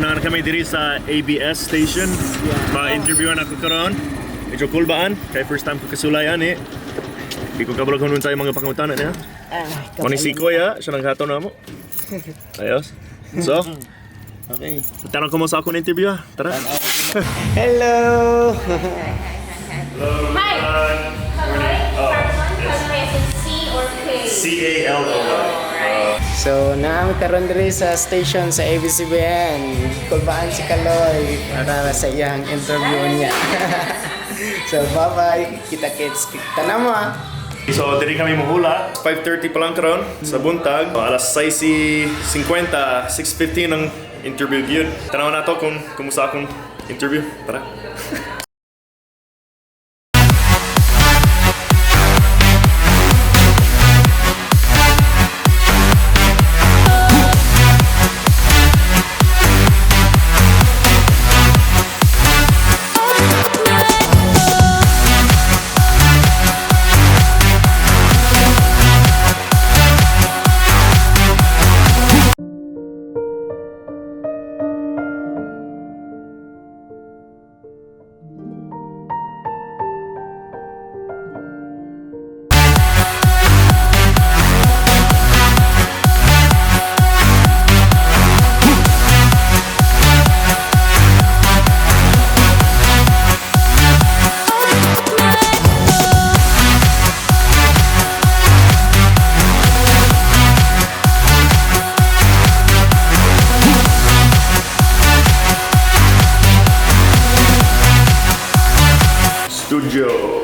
Naa kami diri sa ABS station. Ma-interview na ako karon. Medyo kulbaan kay first time ko kasulay ani. Di ko kabalo kung unsay mga pangutana niya. Ah, Mao ni si Kuya, siya nang hato namo. Ayos. So, Okay. tanong ko mo sa akong interview ah. Tara. Hello! Hi! Kaloy? Carson? Kaloy as in C or K? C A L O. So, naami karon diri sa station sa ABCBN. Kulbaan si Kaloy para sa iyang interview niya. So, bye-bye. Kita kits. Tanan mo ah. So, diri kami muhula. 5:30 pa lang karon sa buntag. Alas 6:50, 6:15 ang interview gyud. Tanaw na to kung kumusta akong interview. Tara. Studio.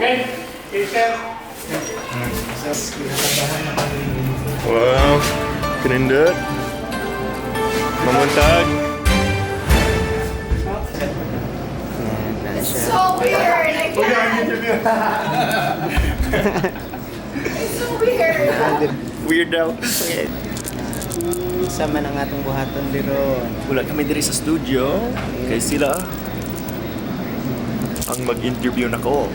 Wow. Kinindot. Mamuntag. It's so weird! I can't! It's so weird! Weird daw. Sama na nga itong buhaton diron. Wala kami diri sa studio. Kay sila ang mag-interview na ko.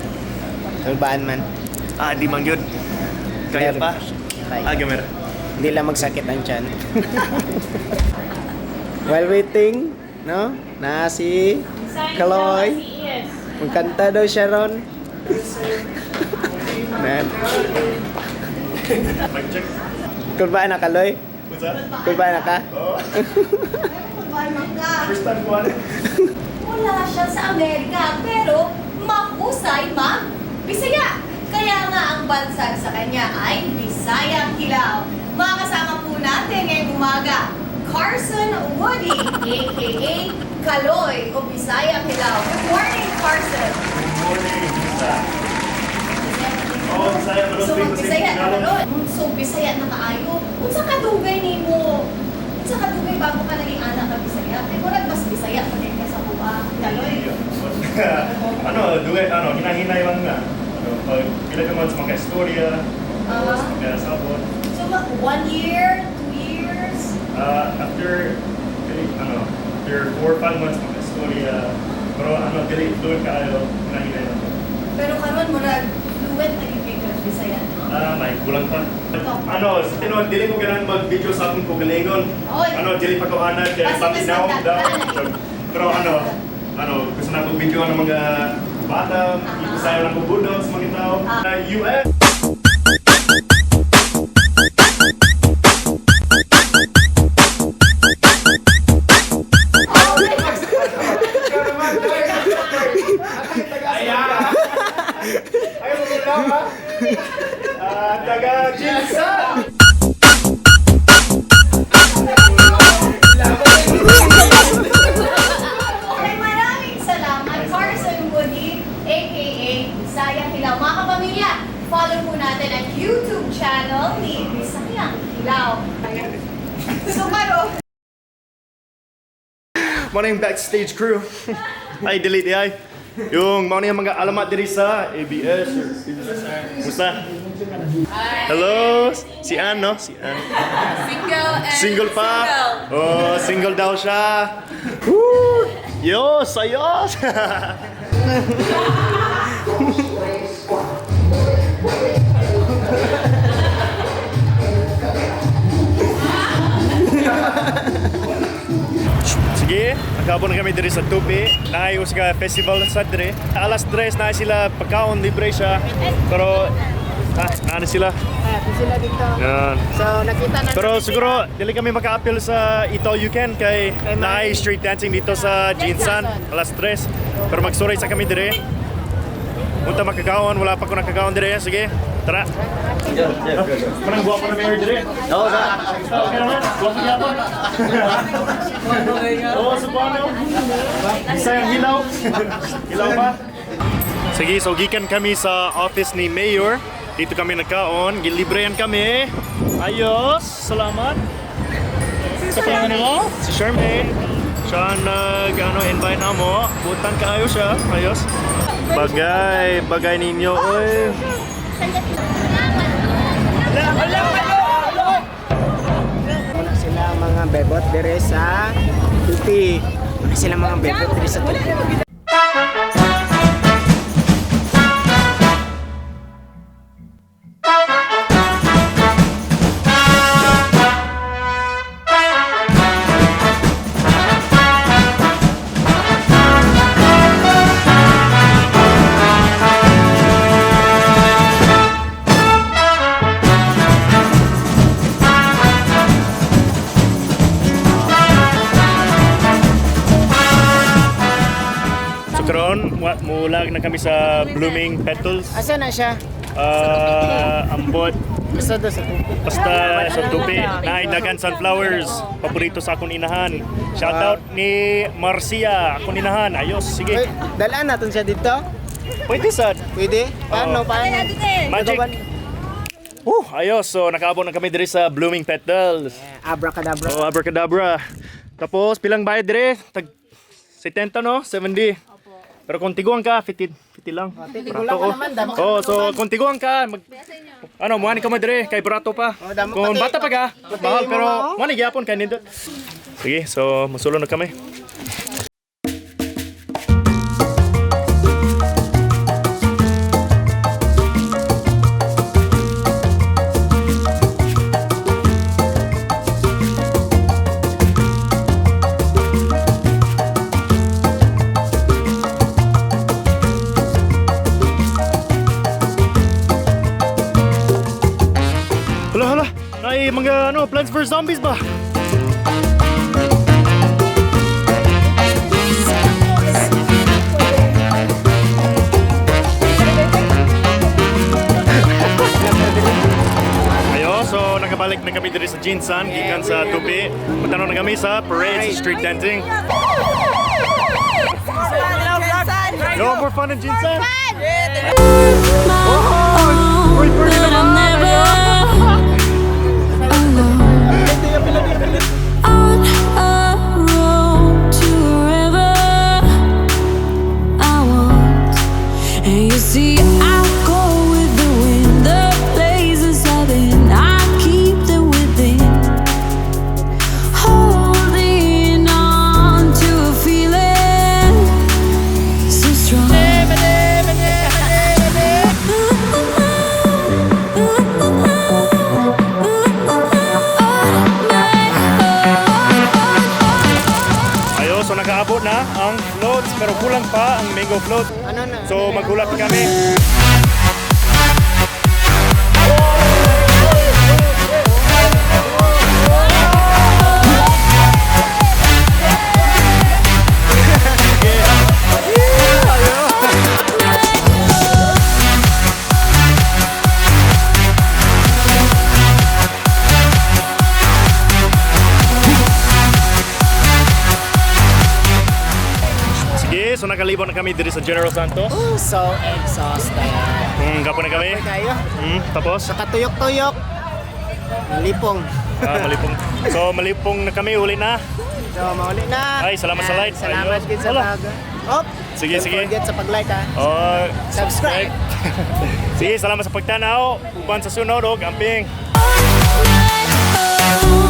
Kulbaan man. Ah, di man gyud. Kaya pa. Kaya. Ah, gamera. Hindi lang magsakit ang tiyan. While waiting, no? Na si Kaloy. Yes. Magkanta daw siya ron. Nan. Mic check. Kulbaan na Kaloy? What's up? Kulbaan na ka? Oh. First time ko ano? Mula siya sa Amerika, pero mahusay mag Bisaya. Kaya nga ang bansag sa kanya ay Bisayang Hilaw. Mga kasama po natin ngayong umaga, Carson Woody, aka Kaloy o Bisayang Hilaw. Good morning, Carson! Good morning, Isa. Oh, Bisaya, pero So, speak mag Bisaya na Tagalog. karon. So, Bisaya na kaayo. Unsa kadugay nimo? Unsa kadugay bago ka naging anak ka Bisaya? Kay murag mas Bisaya pa din ka sa kuha. Kaloy. Ano, dugay, ano, hinahinay lang nga. Ano, pag pila ka months maka-istorya, tapos maka-sabot. So, one year, 2 years? After, dili, ano, after 4 or 5 months maka-istorya, pero ano, dili fluent kaayo, hinahinay lang. Pero karon murag fluent na gyud kay ka Bisaya, no? Ah, may kulang pa. Ano, sa tinuod, dili ko ganang mag-video sa akong kagalingon. Oy. Ano, dili pa ko anad, kaya Basta mas patinaw daw. magdagdag. Pero ano, ano, gusto na akong video ng mga bata, uh ng kubudot sa mga tao. Na US. Taga Jinsa! Okay, maraming salamat, Carson Woody, aka Bisayang Hilaw. Mga kapamilya, follow po natin ang YouTube channel ni Bisayang Hilaw. So, karon, Morning backstage crew. Ay, delete ay. Yung mao ni ang mga alamat diri sa ABS. Musta? Hello, si Ann, no? Si Ann. Single and Single pa. Oh, single daw siya. Woo! Yos, ayos. Sige. Sige, nakaabot na kami diri sa Tupi. Naay usa ka festival sa diri. Alas 3 na sila pagkaon, libre siya. Pero ah, ano sila? Ah, sila dito. Yan. So, nakita na Pero siguro dili kami maka-appeal sa Eat All You Can kay naay street dancing dito sa Jinsan alas 3. Pero magsuray sa kami dire. Unta makakaon, wala pa ko nakakaon dire. Sige, tara. Kanang guwapo na mayor dire. Oo, sa. Okay naman. Guwapo gyapon. Oo, sa paano? Bisayang hilaw. Hilaw ba? Sige, so gikan kami sa office ni Mayor. Dito kami nagkaon. Gilibrehan kami. Ayos, salamat. Sa pangalan mo? Si Charmaine. Siya ang nag, ano, invite na mo. Butan kaayo siya. Ayos. Bagay, bagay ninyo, oy. Muna sila mga bebot dire sa Tupi. Muna sila mga bebot dire sa Tupi. So karon, mulag na kami sa Blooming Petals. Asa na siya? Ah, ambot. Basta do sa Tupi. Basta sa Tupi, naay dagan sunflowers. Paborito sa akong inahan. Shout out ni Marcia, akong inahan. Ayos, sige. Uy, dalaan natin siya dito. Pwede sad. Pwede? Paano? Oo. Paano? Magic. Ayos. So nakaabot na kami diri sa Blooming Petals. Abracadabra. Oh, abracadabra. Tapos pilang bayad dire? Tag 70, no? 70. Pero kung tiguan ka, 50, 50 lang. Tiguan ka Barato, oh. naman, damo ka Oh, so kung tiguan ka, mag ano, muani ka mo dire kay barato pa. Oh, damo Kung pati. bata pa ka, Pati mahal mo pero nga, oh. muani gyapon kay nindot. Sige, so musulo na kami. Hala, hala. Ay, mga ano, Plants vs Zombies ba? Ayo, so nakabalik na kami diri sa Jinsan, gikan sa Tupi. Magtanong na kami sa parade, sa street dancing. No more fun in Jinsan. Oh, uy, party But I'm naman! never alone. On a road to wherever I want. And you see, I go with the wind, the places I've been, I keep them within. Holding on to a feeling so strong. Ayo, so nakaabot na ang floats pero kulang pa ang mango float. Ano na? So maghulat pa kami. Sige, so nakalibot na kami diri sa General Santos. So exhausted. Gapo na kami. Kayo. Tapos, Katuyok-tuyok. Malipong. ah, malipong. So malipong na kami, uli na. So, mauli na. Ay, salamat sa Ayan, lights. Salamat Ayos. din sa Wala. pag... Oh, Sige, don't sige. forget sa pag-like ha. Oh, Subscribe. Sige, salamat sa pagtanaw. Uban sa sunod, og amping. Oh.